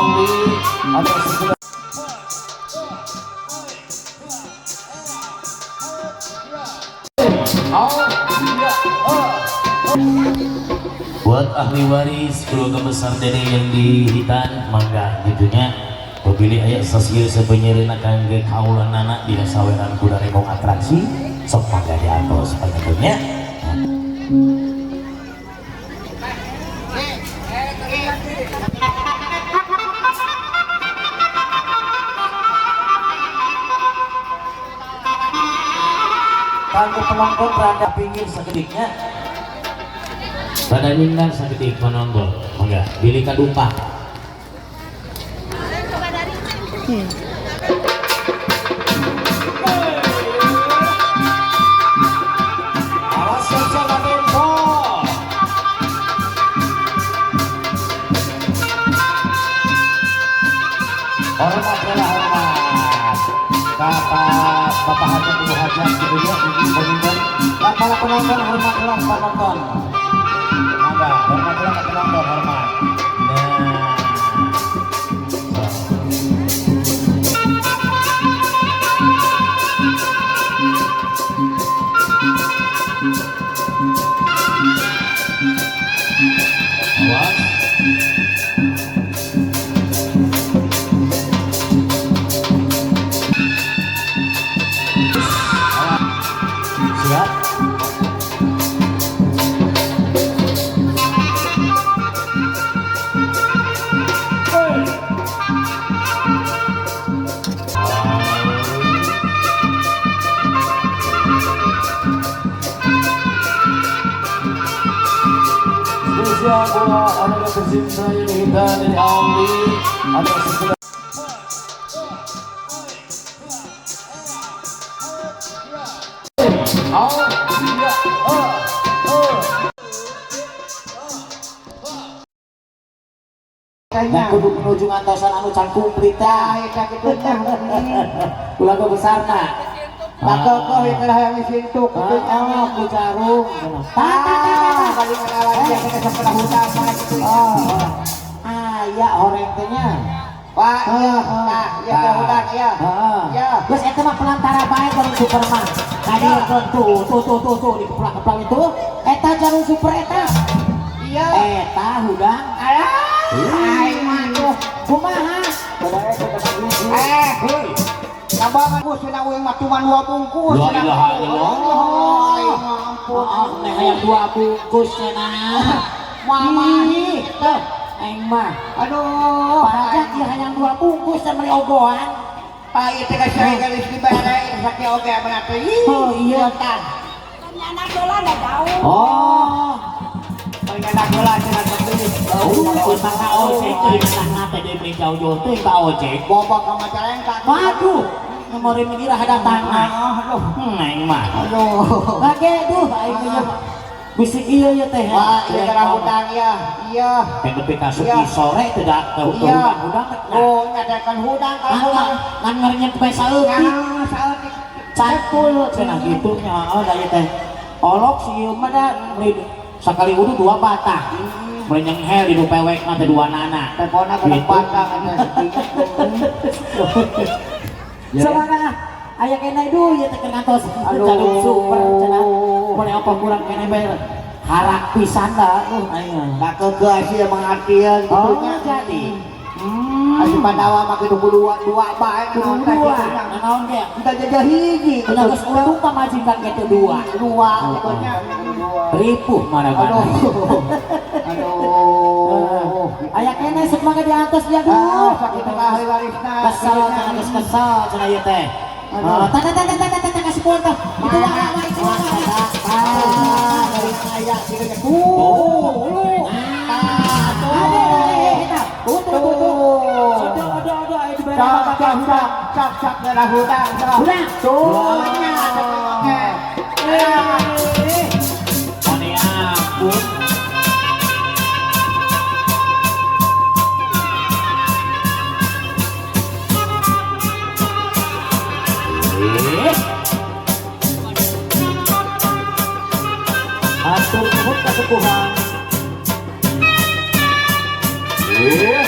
Auli atau sebelah. Buat ahli waris keluarga besar Dede yang di Hitan mangga gitunya pemilih aya sasir sepenyerina kangge kaulanana dina saweran kuda remong atraksi sok mangga di atas panjenengannya. Kanggo penonton rada pinggir sakediknya. Rada nyindar sakedik penonton mangga bilih kadupa. Awas siap tempo. Hormat lah hormat. Bapak Bapak Hajat Ibu Hajat gitu ya, ibu penonton. Nah, para penonton hormatlah penonton. Mangga, hormatlah penonton hormat. Nah, awas. Siap. Spesial buat anak tercinta yang kita dari Auli atau sebelah. Kayaknya. Nah, kudu menuju ngantosan anu can kumplit tah. Eta kitu nya. Keluarga besarna. Bakokoh ieu teh hayang isintuk kitu nya. Ah, ku jarum. Tah tah tah tah. Balik ngalawan dia ke sebelah hutang mah kitu. Aya horeng teh nya. Pak, iya, tah, ieu teh hutang ieu. Heeh. Iya. Geus eta mah pelantara bae jarum super mah. Tadi tuh tuh tuh tuh tuh di keplak-keplak itu eta jarum super eta. Iya. Eta hudang. Alah, aing mah tuh. Kumaha? Eh, nambah bungkus cenah uing mah cuma 2 bungkus. La ilaha illallah. Aing mah ampun. Oh, teh hayang 2 bungkus cenah. Mama. Ih, tuh, aing mah. Aduh, Pajak ieu hayang 2 bungkus teh meuli ogohan. Pak ieu teh geus geus dibere sakieu oge bener teh. Oh, iya. Tah. Anak bola dah jauh. Oh. Paling anak bola cenah teh. Oh, maka ojek teh tah teh deui jauh-jauh teh ka ojek. Bobo ka Majalengka. Waduh, nomor ini kira datangna. Aduh. Aing mah. Aduh. Lage duh aing mah. Bisi ieu ye teh. Wah, ieu teh hutang ya. Iya. Yang nepi ka Iya. sore teh da Iya. hudang-hudang. Oh, nyadakan hudang kalau hudang. Ngan ngernyet bae saeutik. Nah, saeutik. Cakul cenah kitu nya oh da ieu teh. Olok si ieu mah da meuli sakali wudu 2 batang. Meuli nyenghel di nu pewek mah teh 2 nana. Tepona kana Gitu. batang eta. Sabaraha aya keneh duh ieu teh keur ngantos Aduh. jarum super cenah. Boleh apa kurang keneh bae. Harak pisan da duh aing. Da keukeuh sih mengartian gitu Oh, nya. jadi. Asup Pandawa mah kudu dua dua bae Kudu naon teh dua. kitu nya. Naon ge? Kita jajah hiji. Kudu geus untung pamajikan ge teu dua. Dua kitu nya. Ripuh mana-mana. Aduh. Aduh. Aya keneh sok mangga diantos ya Ah, duh. sakit teh ahli warisna. Kesel cenah geus kesel cenah ieu teh. Aduh. Ah, tah tah tah tah tah tah kasih puan tah. Itu wah wah itu wah. Ah, dari aya kitu nya. Tuh, lu. Ah, tuh. Ada eta. Tuh tuh tuh tuh. Tuh. Ada ada ada aya dibere Cak bapak cak hudang. cak cak cak darah hudang. Hudang. Tuh, nya oke. Eh. Mane ampun. Eh. Atur nuhun kasepuhan. Eh.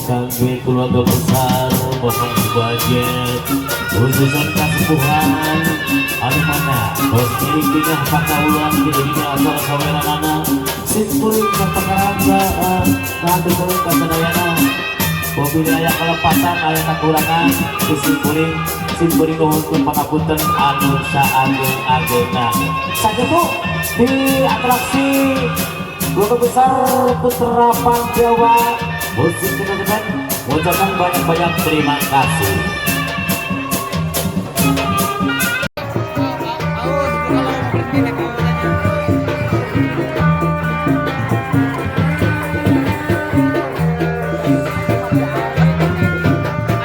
kangge keluarga besar Bapak Subajet khususan kasepuhan anu mana bos milik dina pakaulan kitu dina acara saweranana sim kuring kapakarangga ngahaturkeun ka sadayana. Mobil aya kelepatan, aya kekurangan di sim kuring, sim kuring nuhunkeun pangapunten anu saageng-agengna. Sakitu di atraksi keluarga besar Putra Panjawa Musik Entertainment mengucapkan banyak-banyak terima kasih.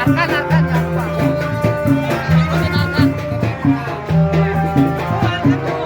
Arkan, Arkan, jangan lupa. Ikutin Arkan. Arkan tuh.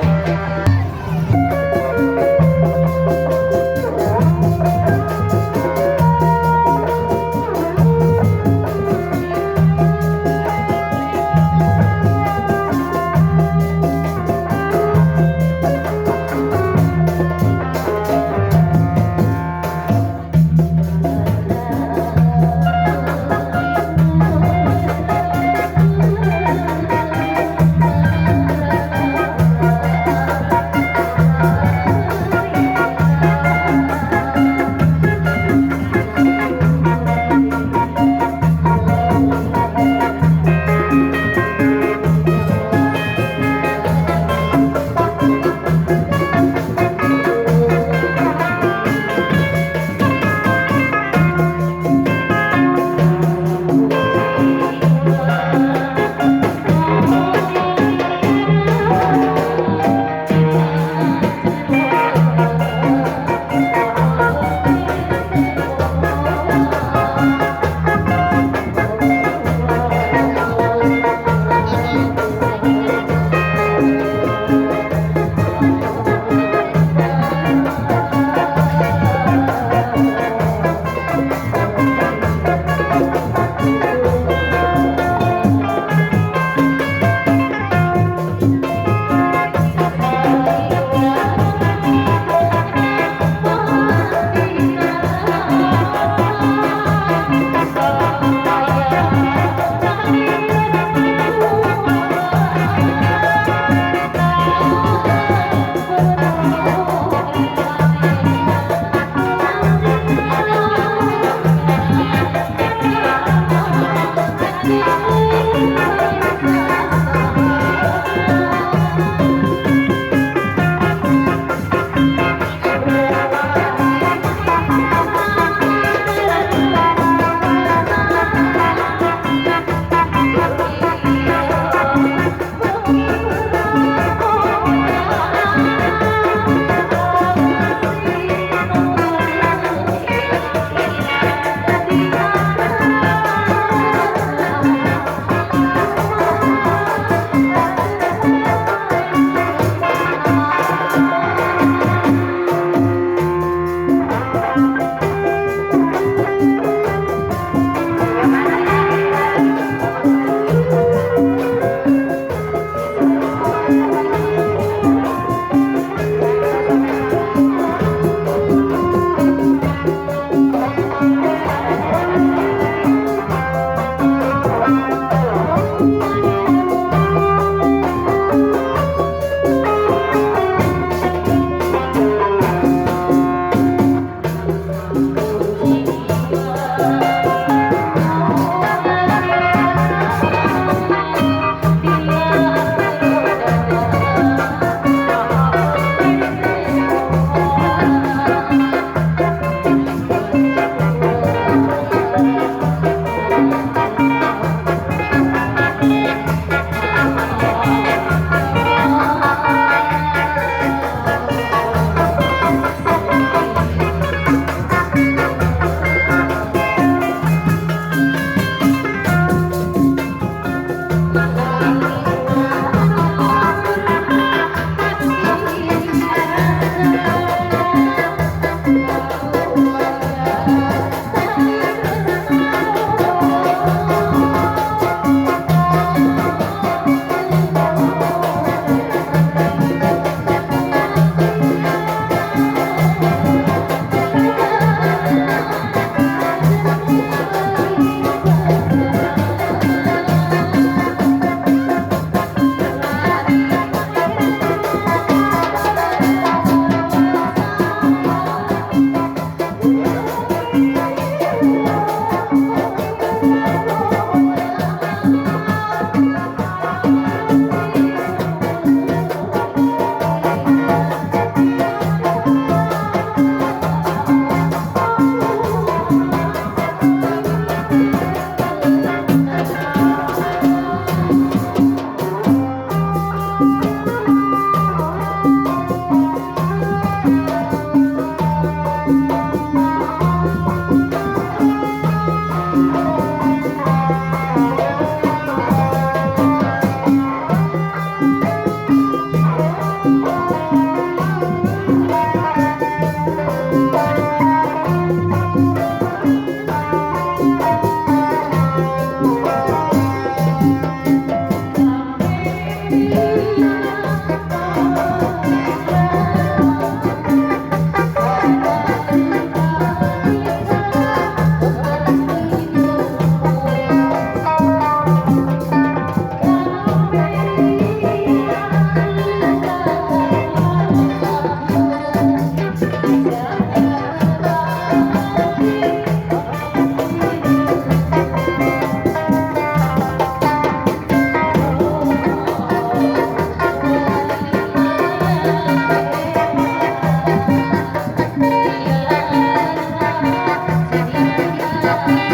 Mangga.